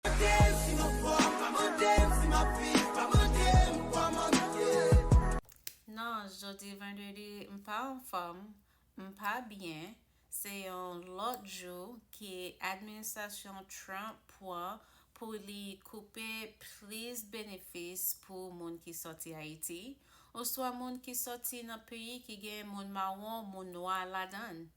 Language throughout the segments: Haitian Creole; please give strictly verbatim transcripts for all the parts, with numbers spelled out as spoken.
Mande m si m anfòm, pa mande m si m ap viv, pa mande m kòman m ye. Non, jodi vandredi, m pa anfòm, m pa byen. Se yon lòt jou ke administrasyon Trump pran pou li koupe plis benefis pou moun ki sòti Ayiti, oswa moun ki sòti nan peyi ki gen moun mawon, moun nwa ladan l.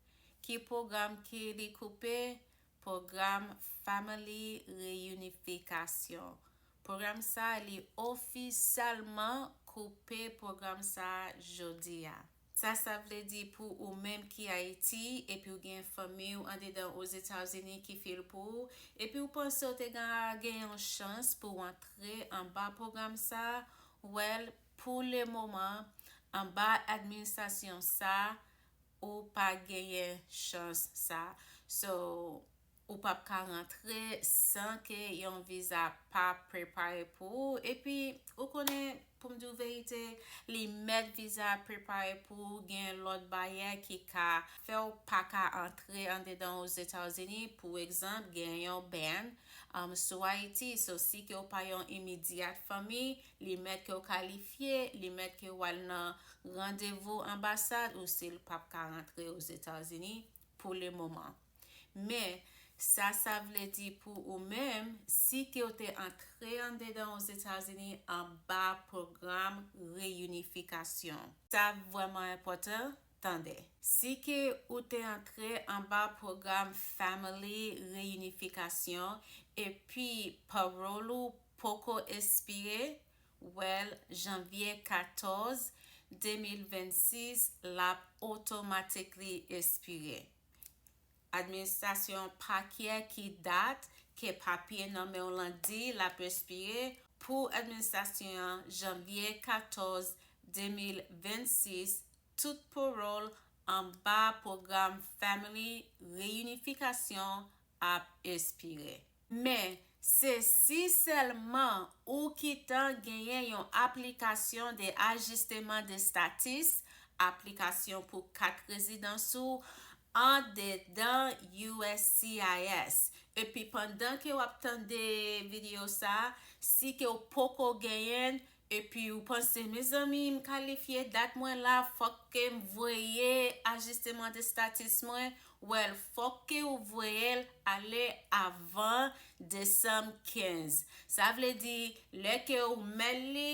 Ki pwogram ke li koupe? Pwogram Family Reunification. Pwogram sa a, li ofisyèlman koupe pwogram sa a jodi a. Sa, sa vle di pou ou menm ki Ayiti, epi w gen fanmi w andedan Ozetazini ki fil pou ou, epi w panse w te gen, gen yon chans pou w antre anba pwogram sa a, well, pou le moman, anba administrasyon sa a, ou pa genyen chans sa. So, ou p ap ka rantre san ke yon viza pa prepare pou ou. Epi, ou konnen, pou m di w verite, li mèt viza prepare pou ou, gen lòt baryè ki ka fè w pa ka antre andedan Ozetazini. Pou egzanp, gen yon ban, um, sou Ayiti. So, si ke w pa yon imidyat fanmi, li mèt ke w kalifye, li mèt ke w al nan randevou anbasad ou si l p ap ka rantre Ozetazini pou le moman. Men, sa, sa vle di pou ou menm, si ke w te antre andedan Ozetazini anba pwogram reyinifikasyon. Sa vrèman enpòtan, tande. Si ke ou te antre anba pwogram Family Reunification epi pawòl ou poko espire, well, janvye katòz, de mil vennsis, l ap automatically espire. Administrasyon pa kè ki dat ke papye nan men w lan di l ap espire. Pou administrasyon an, janvye katòz, de mil vennsis, tout pawòl anba pwogram Family Reyinifikasyon ap espire. Men, se si sèlman ou kitan genyen yon aplikasyon de ajisteman de status, aplikasyon pou kat rezidans ou, andedan U S C I S. Epi pandan ke w ap tande videyo sa, si ke w poko genyen l, epi ou panse, mezanmi, m kalifye, dat mwen la, fòk ke m voye ajisteman de status mwen, well, fòk ke ou voye l ale avan desanm kenz. Sa vle di, lè ke ou mèt li,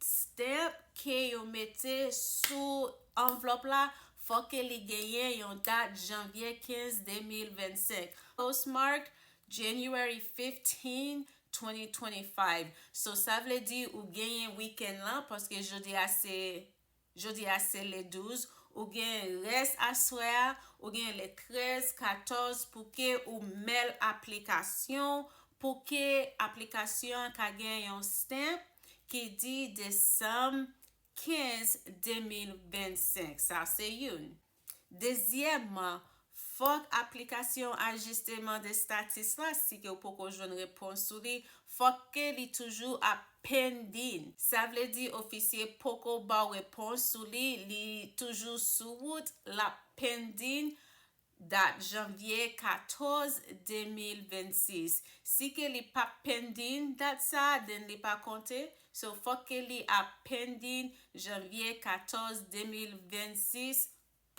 stamp ke yo mete sou anvlòp la, fòk ke li genyen yon dat janvye kenz, de mil vennsenk. Postmark, January fifteen, twenty twenty-five. So, sa vle di ou genyen wikenn lan, paske jodi a se, jodi a se le douz, ou gen rès aswè a, ou gen le trèz, katòz, pou ke ou mèl aplikasyon, pou ke aplikasyon an ka gen yon stamp ki di desanm kenz, de mil vennsenk. Sa se youn. Dezyèmman, fòk aplikasyon ajisteman de status la, si ke w poko jwenn repons sou li, fòk ke li toujou ap pending. Sa vle di ofisye poko ba w repons sou li, li toujou sou wout, l ap pending, dat janvye katòz, de mil vennsis. Si ke li pa pending dat sa, then li pa konte. So, fòk ke li ap pending janvye katòz, de mil vennsis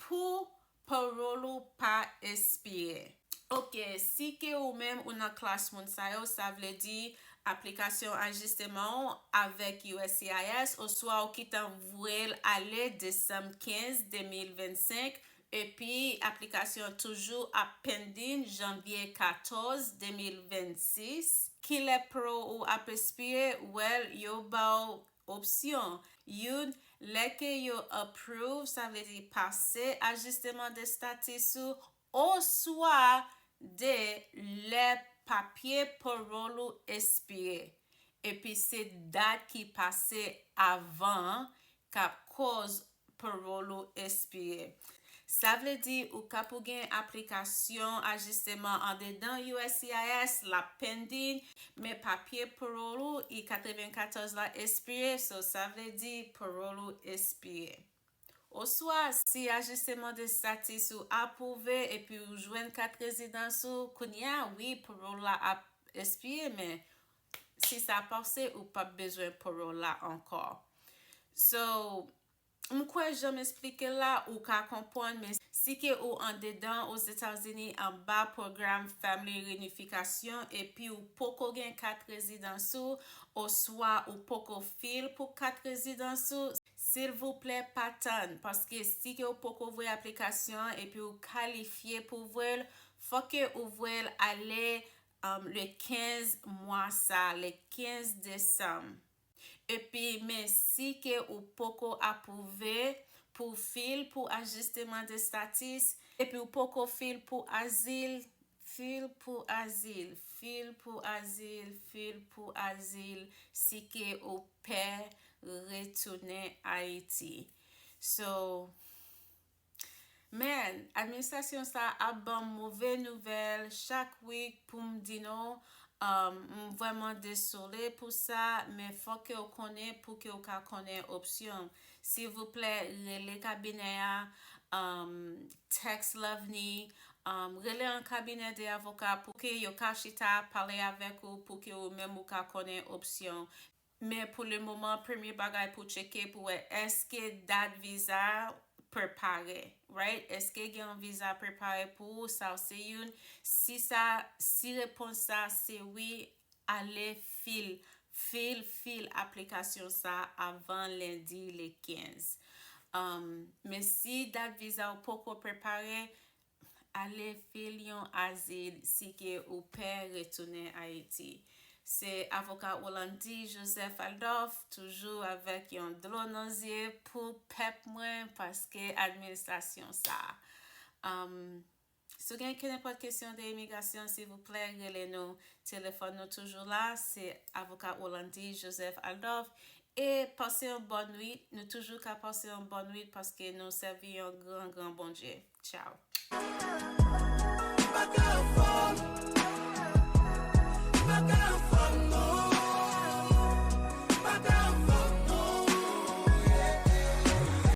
pou pawòl ou pa espire. Ok, si ke ou menm ou nan klas moun sa yo, sa vle di aplikasyon ajisteman ou avèk U S C I S, oswa ou kitan voye l ale desanm kenz, de mil vennsenk, epi aplikasyon toujou ap pending janvye katòz, de mil vennsis. Kilè pawòl ou ap espire? Well, yo ba w opsyon. Youn, lè ke yo approve, sa vle di pase ajisteman de status ou, oswa de lè papye pawòl ou espire. Epi se dat ki pase avan an k ap koz pawòl ou espire. Sa vle di ou ka pou gen aplikasyon ajisteman andedan U S C I S, l ap pending, men papye pawòl ou, I katrevenkatòz la espire, so sa vle di pawòl ou espire. Oswa, si ajisteman de status ou apwouve epi ou jwenn kat rezidans ou, kounye a, wi, pawòl la ap espeye, men si sa pase, ou p ap bezwen parole la ankò. So, m kwè jan m esplike la, ou ka konprann, men si ke ou andedan Ozetazini anba pwogram Family Reunification epi ou poko gen kat rezidans ou, oswa ou poko fil pou kat rezidans ou, silvouplè pa tann, paske si ke ou poko voye aplikasyon an epi ou kalifye pou voye l, fòk ke ou voye l ale um, le kenz mwa sa, le kenz desanm. Epi, men si ke ou poko apwouve pou fil pou ajisteman de status, epi ou poko fil pou azil, fil pou azil, fil pou azil, fil pou azil, si ke ou pè retounen Ayiti. So, men, administrasyon sa ap ban m move nouvèl chak week pou m di nou, um, m vrèman desole pou sa, men fòk ke w konnen pou ke w ka konnen opsyon. Silvouplè, rele kabinè a, um, text Lovni, um, rele yon kabinè de avoka pou ke yo ka chita pale avèk ou, pou ke ou menm ou ka konnen opsyon. Men pou le moman, premye bagay pou tcheke pou wè èske dat viza prepare, right? Èske gen yon viza prepare pou ou, sa se youn. Si sa, si repons sa se wi, ale fil, fil, fil aplikasyon sa avan lendi le kenz. Um, men si dat viza ou poko prepare, ale fil yon azil si ke ou pè retounen Ayiti. Se avoka Rolandi Joseph Adolphe, toujou avèk yon dlo nan zye pou pèp mwen, paske administrasyon sa. Um, si w gen kenenpòt kesyon de imigrasyon, silvouplè, rele nou. Telefòn nou toujou la, se avoka Rolandi Joseph Adolphe. E pase yon bòn nwit, nou toujou ka pase yon bòn nwit paske nou sèvi yon gran, gran Bondye. Tchao.